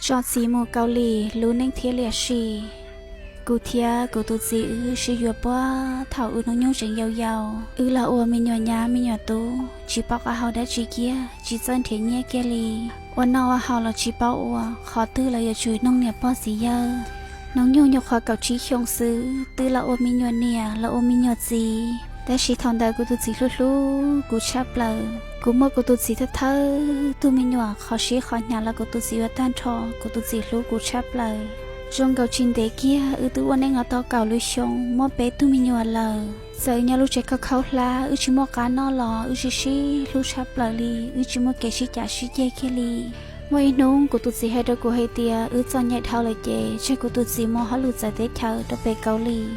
Tso txiv mus Kaus Lim lub neej thiab liam si. Kuv thiab kuv tus txiv wb sib yuav puag thaum wb hnub nyoog tseem yau yau. Wb los ua me nyuam nyab me nyuam tub, tsis paub qab hau dab tsi kiag, tsis txawj nrhiav nyiaj kiag li. Ua noj ua haus los tsis paub ua, qhov twg los yuav tsum noog niam pog txiv yawg. Hnub nyoog nyuam qhuav kaum tsib xyoo xwb, twb los ua me nyuam niam los ua me nyuam txiv. Tab sis thaum ntawd kuv tus txiv hlub hlub kuv tshaj plaws. Kuv muaj kuv tus txiv thawj thawj tug me nyuam, qhov sib qhov hnyav los kuv tus txiv ua tag nrho, kuv tus txiv hlub kuv tshaj plaws. Zoo nkaus tsis ntev kiag wb twb ua neej los tau kaum lub xyoo, muaj peb tug me nyuam lawm. Txawm nyob lub tsev khaub khaub hlab, wb tsis muaj qab noj los wb sib sib hlub tshaj plaws li, wb tsis muaj kev sib cav sib ceg kiag li. Muaj ib hnub kuv tus txiv hais rau kuv hais tias wb txom nyem dhau lawm ces tseg kuv tus txiv mus hauj lwm txawv teb chaws rau pem Kaus Lim,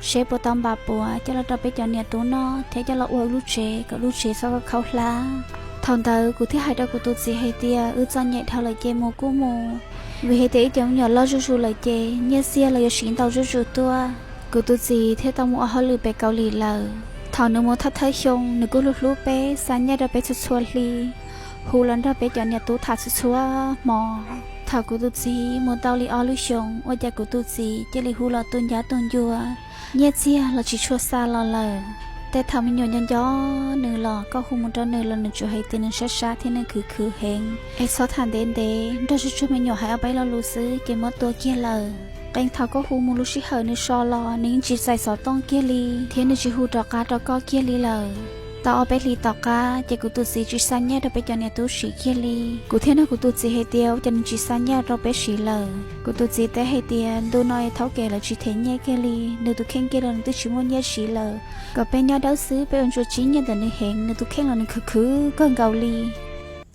seb puas tau npam puav coj los rau peb cov niam tub noj thiab coj los ua wb lub tsev kom lub tsev txhob khaub hlab. Thaum ntawd kuv thiaj hais rau kuv tus txiv hais tias wb txom nyem dhau lawm ces mus kuj mus, vim hais tias ib cov me nyuam loj zuj zus lawm ces nyiaj txiag los yuav siv ntau zuj zus tuaj. Kuv tus txiv thiaj tau mus ua hauj lwm pem Kaus Lim lawm. Thaum nws mus thawj thawj xyoo nws kuj hlub hlub peb, xa nyiaj rau peb txhua txhua hli, hu los nrog peb cov niam tub tham txhua txhua hmo. Thaum kuv tus txiv mus tau li ob lub xyoos, ua cas kuv tus txiv cia li hu los tu ncab tu ncua, nyiaj txiag los tsis tshua xa los lawm. Tej thaum me nyuam nco nco nws los koj hu mus rau nws los nws tsuas hais tias nws sab sab thiab nws khwv khwv heev, es txhob tham ntev ntev, nrog tsuag tsuag me nyuam hais ob peb lo lus xwb ces muab tua kiag lawm. Qee thaum koj hu mus lub sij hawm nws so los nws yeej tsis txais xov tooj kiag li, thiab nws tsis hu rov qab rau koj kiag li lawm. Tau ob peb hlis tom qab ces kuv tus txiv tsis xa nyiaj rau peb cov niam tub siv kiag li. Kuv thiaj nug kuv tus txiv hais tias ua cas nws tsis xa nyiaj rau peb siv lawm. Kuv tus txiv teb hais tias ntu no es thaub kev lawv tsis them nyiaj kiag li, nws tus kheej kiag los nws twb tsis muaj nyiaj siv lawm. Kom peb nyob dawb xwb, peb ua ntsuag tsib nyiaj ntawm nws heev, nws tus kheej los nws khwv khwv kawg nkaus li.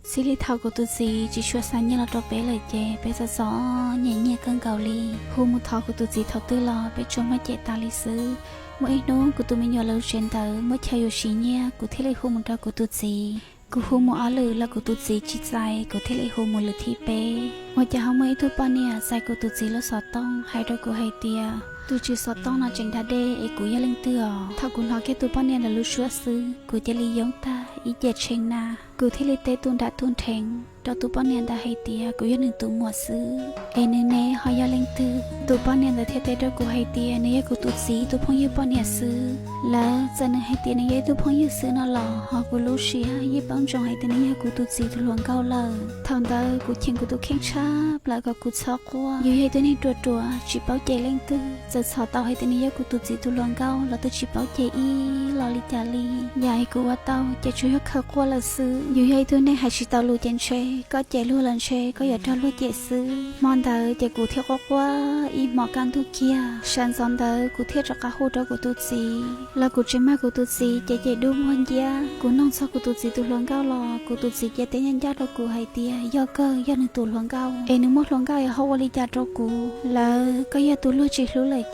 Txij li thaum kuv tus txiv tsis tshua xa nyiaj los rau peb lawm ces peb txom txom nyem nyiaj kawg nkaus li. Hu mus thov kuv tus txiv thaum twg los peb tsuas muab cem tas li xwb. Muaj ib hnub kuv tus me nyuam lawv lub tsev ntawd muaj chaw yuav siv nyiaj, kuv thiaj li hu mus rau kuv tus txiv. Kuv hu mus ob lwm los kuv tus txiv tsis txais, kuv thiaj li hu mus lwm thib peb. Ua cas ho muaj ib tug poj niam txais kuv tus txiv lub xov tooj hais rau kuv hais tias tus tswv xov tooj no tseem da dej es kuv yog leej twg os. Thaum kuv hnov kiag tus poj niam ntawd lub suab xwb kuv cia li yoob tag ib ce tshee na. Kuv thiaj li teb tus nram tus nrheev rau tus poj niam ntawd hais tias kuv yog nws tus muam xwb, es nws ne ho yog leej twg. Tus poj niam ntawd thiaj teb rau kuv hais tias nws yog kuv tus txiv tus phooj ywg poj niam xwb. Lawv txawm nws hais tias nws yog ib tug phooj ywg xwb no los ho kuv lub siab yeej paub ntsoov hais tias nws yog kuv tus txiv tus hluas nkauj lawm. Thaum ntawd kuv cheem kuv tus kheej tshaj plaws kom kuv txhob quaj. Yus yog ib tug neeg ruam ruam tsis paub cem leej twg, txawm txhom tau hais tias nws yog kuv tus txiv tus hluas nkauj los twb tsis paub cem ib los li cas li. Yam kuv ua tau ces tsuas yog khaws quaj lawm xwb. Yus yog ib tug neeg hais tsis tau lus ces ntshe koj cem luag los ntshe koj yuav raug luag cem xwb. Hmo ntawd ces kuv thiaj quaj quaj ib hmos kaj ntug kiag. Sawv ntxov ntawd kuv thiaj rov qab hu rau kuv tus txiv, los kuv tseem mag kuv tus txiv ces cem dub muag nciab. Kuv nug txog kuv tus txiv tus hluas nkauj los kuv tus txiv cia teb ncaj ncaj rau kuv hais tias yog kawg, yog nws tus hluas nkauj es nws muaj hluas nkauj es ho ua li cas rau kuv. Lawv, koj yog tus luag tsis hlub lawm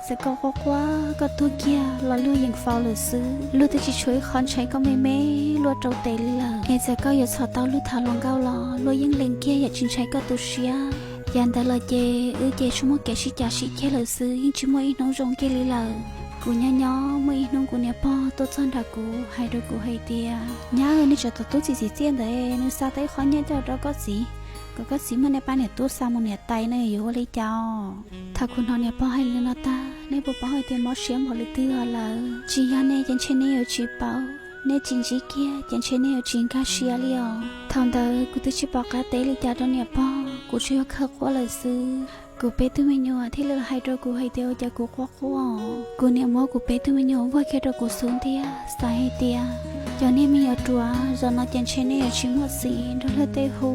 ces txawm koj quaj quaj koj tuag kiag los luag yeem faus lawm xwb. Luag twb tsis tshuav ib qho ntshai koj me me luaj rau tes li lawm, es txawm koj yuav txhom tau luag tham hluas nkauj los luag yeej lees kiag yam tsis ntshai koj tu siab. Yam ntawd los ces wb ces tsuas muaj kev sib cav sib ceg lawm xwb, yeej tsis muaj ib hnub zoo kiag li lawm. Kuv nyob nyob muaj ib hnub kuv niam pog tuaj txog nram kuv hais rau kuv hais tias nyab, nej tsov tom tub txim txiv txiaj ntawd nws xa tau ib qho nyiaj coj rau koj txiv, kom koj txiv muab nej pab niam tub xa mus niam tais no yuav ua li cas? Thaum kuv hnov niam pog hais li no tag, nej puas paub hais tias mob siab npaum li twg lawm? Tsis yog nej ces ntshe nej yuav tsis paub, nej tsis ntsib kiag ces ntshe nej yuav tsis nkag siab li os. Thaum ntawd kuv twb tsis pom qab teb li cas rau niam pog, kuv tsuas yog khaws quaj lawm xwb. Kuv peb tug me nyuam thiaj li los hais rau kuv hais tias ua cas kuv quaj quaj. Kuv niam muab kuv peb tug me nyuam vuag kiag rau kuv xub ntiag, xav hais tias cov niag me nyuam ruam, zaum no ces ntshe nej yuav tsis muaj txiv nrog luag tej hu,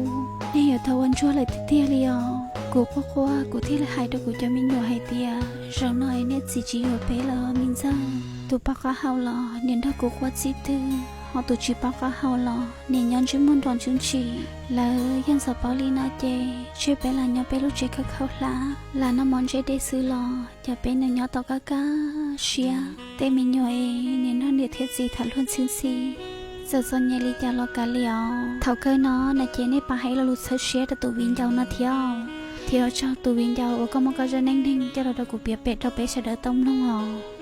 nej yuav tau ua ntsuag lawm tiag tiag li os. Kuv quaj quaj kuv thiaj li hais rau kuv cov me nyuam hais tias zaum no es nej txiv tsis yuav peb lawm me ntxawg. Tus paub qab hau los niam nrog kuv quaj txij twg, ho tus tsis paub qab hau los niam nyob ntsej muag nrov ntsuj ntshis. Lawv, yog ntxov paub li no ces tseg peb lam nyob peb lub tsev khaub khaub hlab, lam noj mov ntsej dej xwb los cas peb nws nyob tau kaj kaj siab. Tej me nyuam es niam nrog niam thiab txiv tham luag ntxhi ntxhi, txawm txom nyem li cas los kav liam os. Thaum kawg no no ces nej pab hais lo lus txhawb siab rau tus viv ncaus no thiab, thiab ua tsaug tus viv ncaus uas koj muab koj zaj neej neeg coj los rau kuv piav pem rau peb sawv daws tau mloog os.